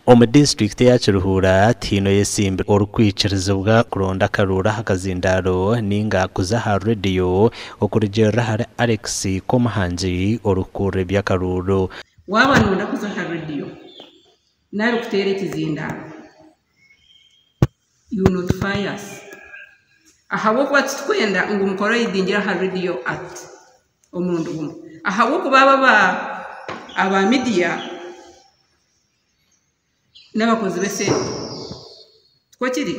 Omu disiturikiti eya Kiruhura tihaine oyetsimbire orikwikirizibwa kuronda akaruuru aha kazindaaro ninga kuza aha rediyo okurugiirira ahari Alex Komuhangi orikukurira eby'akaruuru. Waaba nooyenda kuza aha rediyo nari kuteera ekizindaaro, you notify us ahabw'okuba titurikwenda ngu mukore oyidingire aha rediyo at omurundi gumwe ahabw'okuba aba aba midiya n'abakozi b'esente tikwo kiri?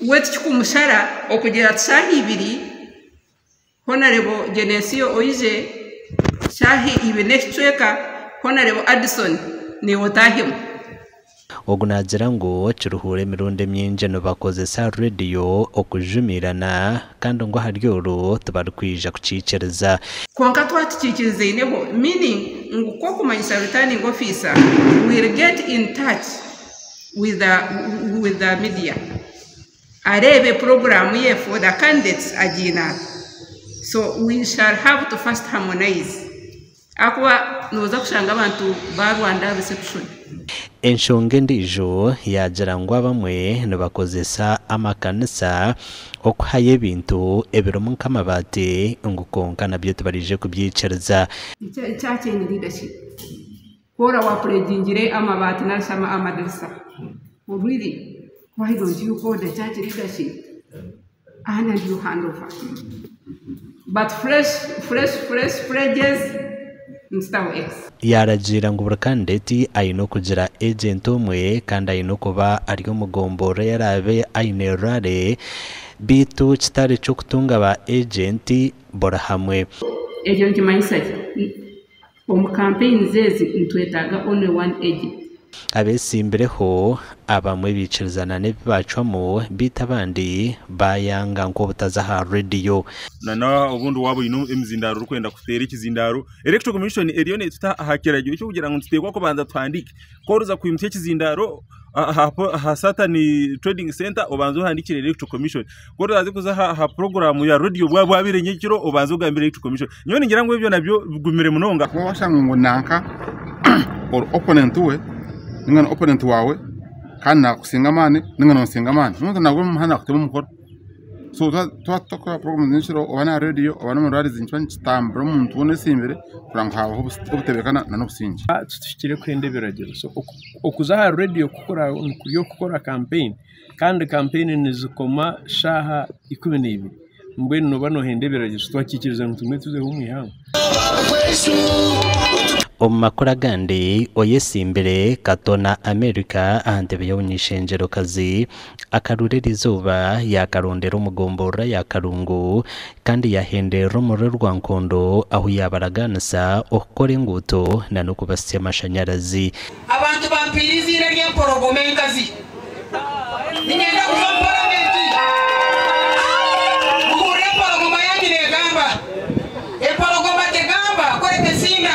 We tikikumushara okugira ati shaaha ibiri Honarebo Genesio oije, shaaha ibiri n'ekicweka Honarebo Addison naiwe otaahemu. Ogu naagira ngu Kiruhura emirundi emingi nibakozesa rediyo okujumiirana kandi ngu ahari oru tibarikwija kukiikiriza. Kwonka twaba tukiikirizaineho meaning ngu ku okumanyisa returning officer will get in touch with the, with the media areebe puroguraamu ye for the candidates agiine ata. So we shall have to first harmonize ahakuba nooza kushanga abantu ba Rwanda reception. Enshonga endiijo yaagira ngu abamwe nibakozesa amakanisa okuhayo ebintu ebirimu nk'amabaati ngu kwonka nabyo tibaraije kubyikiriza. Church eine leadership. Ku ora wapuregingire amabaati nari shi amadirisa really why don't you call the church leadership and you hand over but fresh fresh fresh pledges nitutaho X. Yaaragiira ngu buri kandideti aine okugira ejenti omwe kandi aine okuba ari omu gomborora ei araabe aine rurare beitu kitari ky'okutunga ba ejenti buri hamwe. Ekyo nikimanyisa ki? Omu campaigns ezi nitwetaaga only one agent. Abeetsimbireho abamwe baikirizana n'ebi baacwamu beitu abandi baayanga nk'obutaza aha rediyo. Na obundi waaba oine emizindaaro orikwenda kuteera ekizindaaro, Electoral Commission eriyo neetuta aha kiragiro ky'okugira ngu nituteekwa kubanza tuhandiike. Ku orikuza kwimutsya ekizindaaro aha Saturn Trading Centre obanze ohandiikire Electoral Commission. Ku oraaze kuza aha puroguraamu ya rediyo bwaba bwabaire nyekiro obanze ogambire Electoral Commission. Nyowe ningira ngu ebyo nabyo bigumire munonga. Kuba washanga ngu nanka ori opponent we ninga ni opponent waawe kandi nakusinga amaani ninga nonsinga amaani, omuntu nagwa omu muhanda akutema omukono. So twaba tutakora puroguramu z'ekiro oba n'aha rediyo oba n'omu rallies nikiba nikitambura omuntu weena oyetsimbire kureba ngu habaho obutebekana n'obusingye. Tituhikire kuhenda ebiragiro so okuza aha rediyo kuri okukora kampeyini kandi kampeyini nizikoma shaaha 12 mbwenu nooba noohenda ebiragiro so twakiikiriza ngu tugume tuzeho omu ihangwe. Omu makuru agandi, oyetsimbire Katona America aha ntebe y'obuny'eishengyerokazi Akarura erizooba yaakarondera omu gomborora ya Karungu kandi yaahenderera omuri Rwankondo ahu yaabaragaanisa okukora enguuto na n'okubasya amashanyarazi. Abantu bampaire eiziina ry'empologoma enkazi. Niinyenda kuza omu paramenti. Muhurire empologoma yaanyu neegamba. Empologoma tegamba kureka etsinda.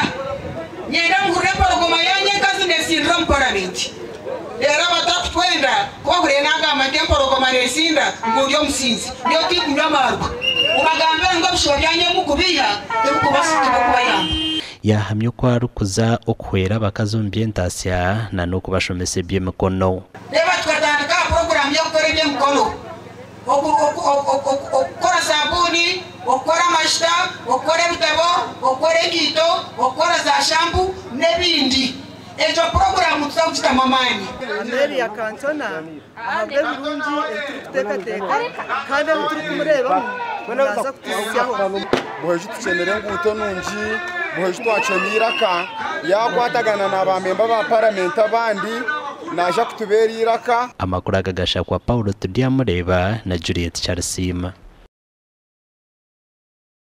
Niinyenda muhurire empologoma yaanyu enkazi neetsindira omu paramenti. Reero abatarikutwenda ku bahuriire naagamba nti empologoma neesinda, ngu ndi omusinzi, nyowe tindikunywa amaarwa, mubagambire ngu ebishuba byanyu ebi murikubeiha tibirikubayamba. Yaahamya oku arikuza okuhwera abakazi omu by'entaasya na n'okubashomesa eby'emikono. Reeba tukatandika aha puroguraamu y'okukora eby'emikono, okukora saabuuni, okukora amajuta, okukora ebitabo, okukora enkaito, okukora zaashampu n'ebindi. Egyo puroguraamu nituza kugitamu amaani. Amelia Kantona ahabw'ebirungi ebi turikuteekateeka kandi ebi turikumureebamu naaza kutuhitsyaho. Buhweju tukyenire enguuto nungi, Buhweju twakyena eiraka, yaakwatagana na baamemba ba paramenti abandi naaja kutubeera eiraka. Amakuru aga gashakwa Paulo Turyamureeba na Juliet Kyarisiima.